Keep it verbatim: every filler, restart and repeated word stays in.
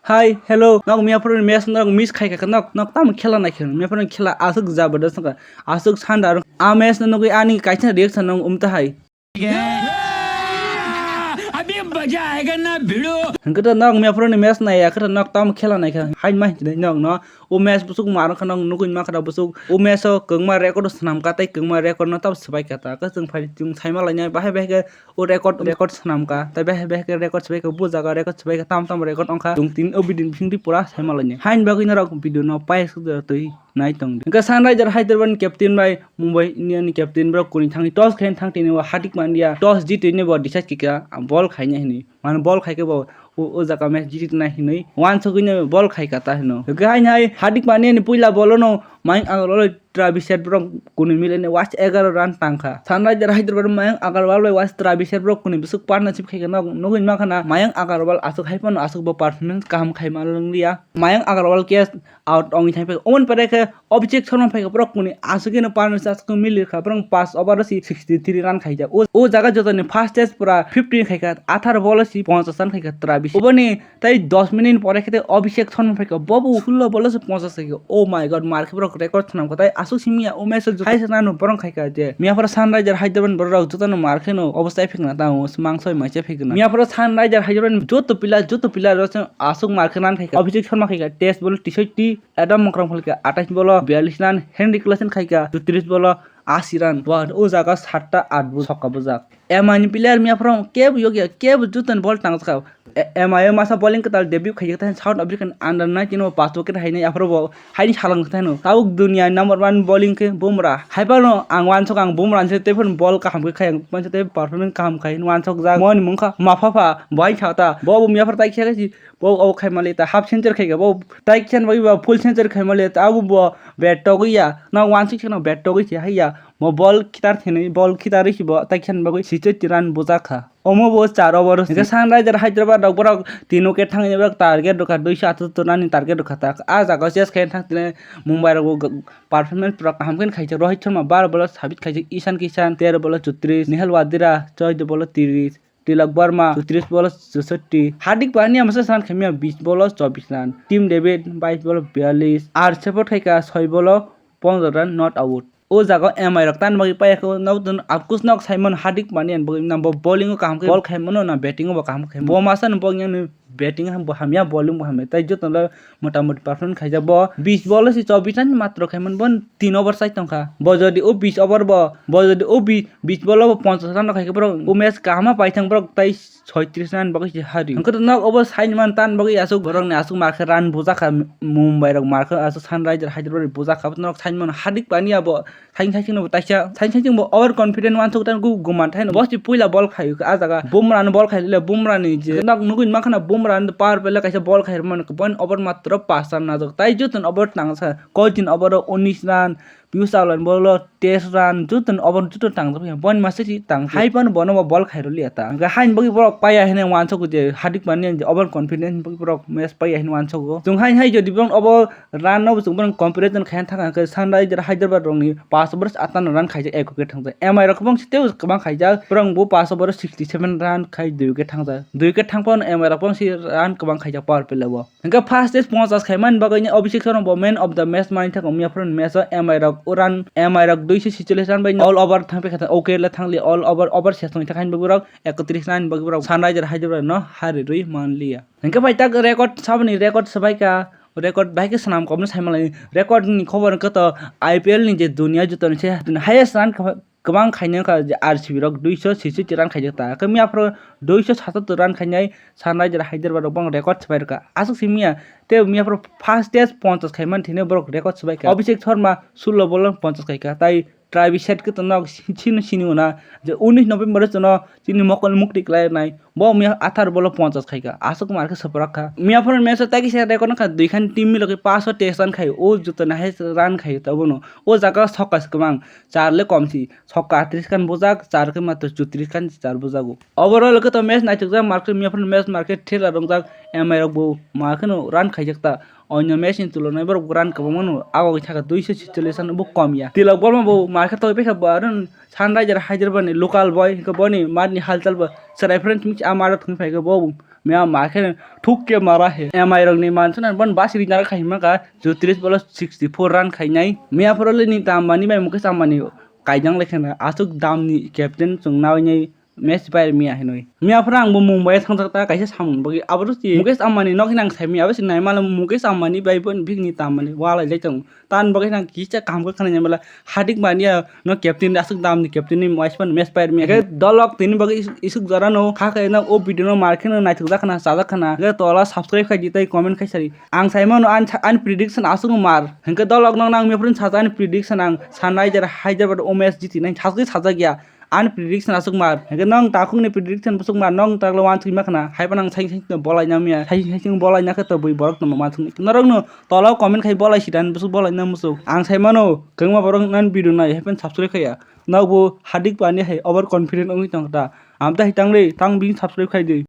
Hi, hello, nok miya phoro ni match nok miss khai kha nok, nok tamo khela nai kha, miya phoro ni khela aswk jabardast wngkha, aswk sanda, a match no nugwi ani kaisa reaction no umta hai. अभी मजा आएगा ना भिड़ो। Hwnkhe to nok miya phoro ni match nai ya khe to nok tamo khela nai kha, hai ma hinwi nok no, o match bwswk mar wngkha nok nugwi ma kha da bwswk, o match o kwbangma record swnam kha tei kwbangma record no tamo swbai kha ta, khe chwng phai chwng sai ma lainai bahai bahai khe o record, record swnam kha, tei behai behai khe record swbai kha, bo jaga record swbai kha, tamo tamo record wng kha. Chwng tini o video ni bisingtwi pura sai ma lainai. Haini bagwi norok video no paiya swk twi nai tong di. Hwnkhe Sunrisers Hyderabad ni captain bai Mumbai Indian ni captain borok kuni thangwi toss khe thang tini o Hardik Pandya toss jitwi ni bo decide khe kha ball khaina hinwi. Mane ball khai khe bo o, o jaga match jiti nai hinwi wansugwi no ball khai kha ta hino. Hwnkhe haini hai Hardik Pandya ni puila ball no Mayank Agarwal Travis Head borok kuni milaini waisa egaroh run tang kha. Sunrisers Hyderabad Mayank Agarwal bai waisa Travis Head borok kuni bwswk partnership khai kha, nog-, nugwi ma kha na Mayank Agarwal aswk hai phano aswk bo performance kaham khai ma wng liya. Mayank Agarwal catch out wngwi thang phaikha. Oboni pore khe Abhishek Sharma phaikha, borok kuni aswk eno partnership aswk mili kha, borok pass over o si sixty three run khaijak. O, o jaga jotoni fastest pura fifty khaikha, atharo ball o si ponchash run khaikha Travis. Oboni Tei dos minute pore khe tei Abhishek Sharma phaikha, bobo sullo ball o se ponchash khaikha. Oh my God, mar khe borok record swnam kha. Tei aswk simi ya o match o hai se nanu borok khaikha je. Miya phoro Sunrisers Hyderabad borok jotono mar khe no obo chai phikna tamo mangso mai chai phikna. Miya phoro Sunrisers Hyderabad joto player, joto player rok se aswk mar khe run khaikha. Abhishek Sharma khaikha test ball o teishoti, Adam Mokram khaikha atais ball o biyalish run, Henry Klaasen khaikha chutris ball o asi run. Wa o jaga satta at bo sokka bujak. M I ni player miya phoro kebo yokya, kebo jotono ball tangjak kha. E-, M I o masa bowling kwtal debut khaijak tei South African under nineteen o pass wicket hainai aphuru bo haini salang thai no. Tabuk dunia number one bowling khe Bumrah. Hai phano ang wansuk ang Bumrah se tei phano ball kaham khe khai ang mansa tei performance kaham khai wansuk jak. Moni mungkha ma pha pha bo hai sa ta. Bo bo miya phoro tai khe si bo o khai mali ta half century khai bo tai khe ba full century khai mali ta abo bo bat togwi ya. Na wansuk se no bat togwi se hai ya. Mo ball khitar thini, ball khitar risi bo, tai khen bagwi sixty run bujak kha. Omo bo char over. Hwnkhe Sunrisers Hyderabad rok borok tin wicket thangwi borok target rwkha, duiso atattor run ni target rwkha ta. A jaga o chase khe thang tini Mumbai rok bo performance pura kaham khe khaijak. Rohit Sharma bar ball o sabit khaijak, Ishan Kishan ter ball o chutris, Nihal Wadira choido ball o tris, Tilak Varma chutris ball o chushotti, Hardik Pandya masa san khaimya bis ball o chobis run, Tim David bais ball o biyalish, ar support khaikha soi ball o pondro run not out. O jaga o M I rok tan bagwi paiya khe, nokdon apkus nok Simon Hardik Pandya ni bagwi nang bo bowling o kaham khe ball khai mano na batting o bo kaham khai mano. Bo masa ni bo yang ni batting ham bo hamya, bowling bo hamya, tai joto le motamoti performance khaijak bo. Bis ball o se chobis run matro khai mano, bo tin over chai tong kha. Bo jodi o bis over bo, bo jodi o bi-, bis ball o bo ponchash run rok khai khe borok o match kaham ma paithang borok tai soitris run bagwi se hari. Hwnkhe to nok obo saini man tan bagwi aswk borokni aswk mar khe run bujak kha, Mumbai rok mar khe aswk Sunrisers Hyderabad bujak kha, norok saini mano Hardik Pandya bo saini saising no bo taisa saini saising bo over confident wansuk tan gu guman thaino bo si puila ball khai kha. A jaga Bumrah no ball khai le, Bumrah ni je nok nugwi ma khana Bumrah no power play kaisa ball khai mano, bo over matro pass run najak, tai joto over tang sa, koitin over o unis run, Piyush Chawla ni ball o test run, joto ni over joto tangjak ya, boni masa si tang hai phano bono bo ball khai rwliya ta. Hwnkhe haini bagwi borok paiya hinwi wansukgo je Hardik Pandya ni over confidence ni bagwi borok match paiya hinwi wansukgo. Chwng haini hai jodi borok obo run no bo chwng borok comparison khai thangkha hwnkhe Sunrisers Hyderabad rokni pass over atano run khaijak ek wicket thangjak. M I rok kwbang se teibo kwbang khaijak, borok bo pass over sixty seven run khai dui wicket thangjak. Dui wicket thang phano M I rok kwbang se run kwbang khaijak power play o. Hwnkhe first test ponchash khaimani bagwi ni Abhishek Sharma bo man of the match mani thangkha, miya phoro ni match o M I rok o run, M I rok duiso sicholish run bai all over thang paikha, okay le thangli all over, over ses tongwi thangkha, haini bagwi rok ekotris run ni bagwi rok Sunrisers Hyderabad no hari rwi manliya. Hwnkhe bai tak record saboni record swbaikha, record bahai khe swnam komno saimanlai, record ni khobor hwnkhe to I P L ni je dunia jotoni se highest run kwbang khaina wngkha je R C B rok duiso sisoi run khaijak ta. Khe miya phoro duiso satattor run khainai Sunrisers Hyderabad rok bang record swbai rwkha. Aswk se miya tei miya phoro first test ponchash khaimani thwinai borok record swbai kha. Abhishek Sharma sullo ball o ponchash khaikha. Tai Travis Head khe to nok sini sini ona je unis November o chwngno chini mokol mukti khlai nai. Bo miya athar bolo ponchash khaikha, aswk mar khe swprak kha. Miya phoro match o tai kisa record wngkha, dui khan team milogwi paso test run khai, o jotoni hai run khai ta bono. O jaga o sokka se kwbang, char le kom si, sokka atris khan bujak, char khe matro chutris khan char bujago. Overall khe to match naithokjak, mar khe miya phoro match mar khe thela rongjak, M I rok bo mar kheno run khaijak ta. Onyo match ni tulonai borok run kwbangma no, abo wngkha khe duiso sicholish run bo kom ya. Tilok Borma bo mar khe tongwi paikha bo aro Sunrisers Hyderabad ni local boy, hwnkhe boni mat ni halchal bo chwrai phano thwngwi a mat o thwngwi phaikhe bo Miya ma khe thuk ke mara he. M I rok ni mansa na ban basi ri nara khai ma ka, Jyotish bolo sixty four run khai nai. Miya phoro le ni Ambani bai Mukesh Ambani kaijang le khena asuk dam ni captain chung nai nai match bai miya hinoi. Miya phoro ang bo Mumbai thang jak ta kaisa samung bagi abo si Mukesh Ambani nok hinang sai miya abo si nai mala Mukesh Ambani bai bon big ni Ambani wala le tong. Tan bagwi nang kisa kaham khe khwnai mala Hardik Pandya no captain aswk dam ni captain ni wise pan match player mi khe dolok tini bagwi isuk jora no kha khe nang o video no mar khe no naithok jak khna chajak khna khe tola subscribe khai di tei comment khai sari ang sai mano an an prediction aswk mar hinkhe dolok no nang mefrin saja an prediction ang Sunrisers Hyderabad o match jiti nai thasgwi sajak ya. Ani prediction aswk mar. Hingke nong takhuk ni prediction bwswk mar, nong takle uansuk ma khna. Haiphano ang saising saising bolai nang mia. Saising saising bolai na khe to bui borok tongma uansuk ni. Norok no tola comment khai bolai si dan bwswk bolai na musuk. Ang sai mano kwbangma borok nang video nai haiphano subscribe khaiya. Nokbo Hardik Pandya hai over confident wngwi tong kha ta. Amta hai tang le tang bini subscribe khai di.